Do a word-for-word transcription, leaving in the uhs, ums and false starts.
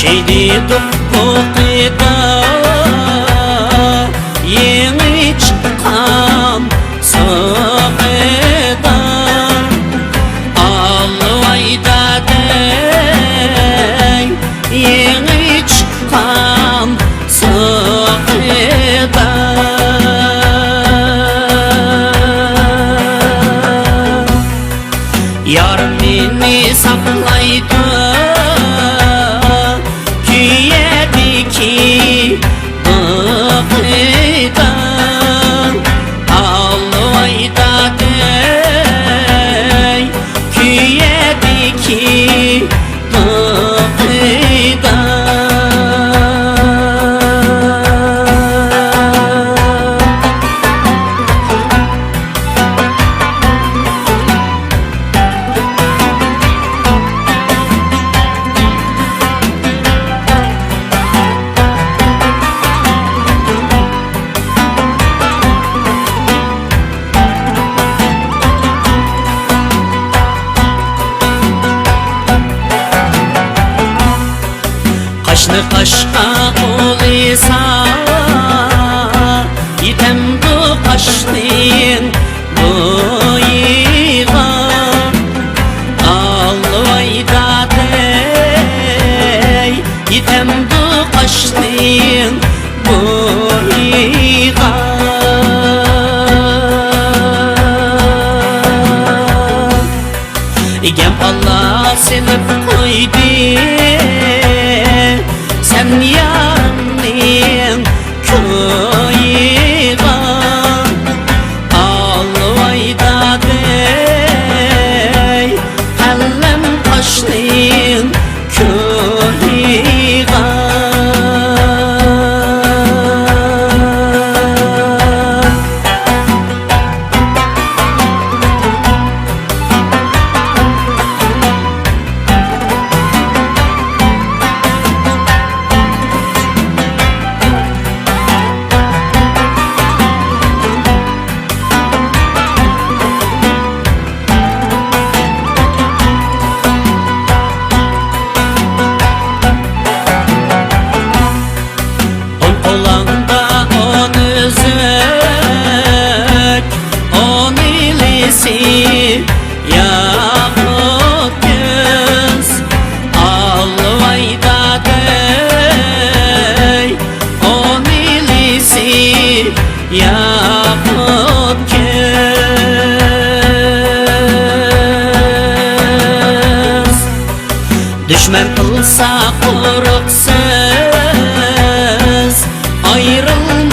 ئېيتىدۇق بۇ قېيىدا، يېڭى چىققان سوقىدا. ئالۋايدا دەي، يېڭى چىققان سوقىدا. يار مېنى ساقلايدۇ كۆيەدىكى بۇ قېيىدا. ئالۋايدا دەي، كۆيەدىكى بۇ قېيىدا. قاشنى قاشقا ئۇلىسا، يېتەمدۇ قاشنىڭ بويىغا؟ ئالۋايدا دەي، يېتەمدۇ قاشنىڭ بويىغا؟ ئىگەم ئاللا سېلىپ قويدى سەن يارىمنىڭ كويىغا. ئالۋايدا دەي، قەلەم قاشنىڭ كويىغا. ئوڭ قولۇڭدا ئون ئۈزۈك، ئون ئىلىسى ياقۇت كۈز. ئالۋايدا دەي، ئون ئىلىسى ياقۇت كۈز. دۈشمەن قىلسا قۇرۇق سۆز، ئايرىلمايدۇ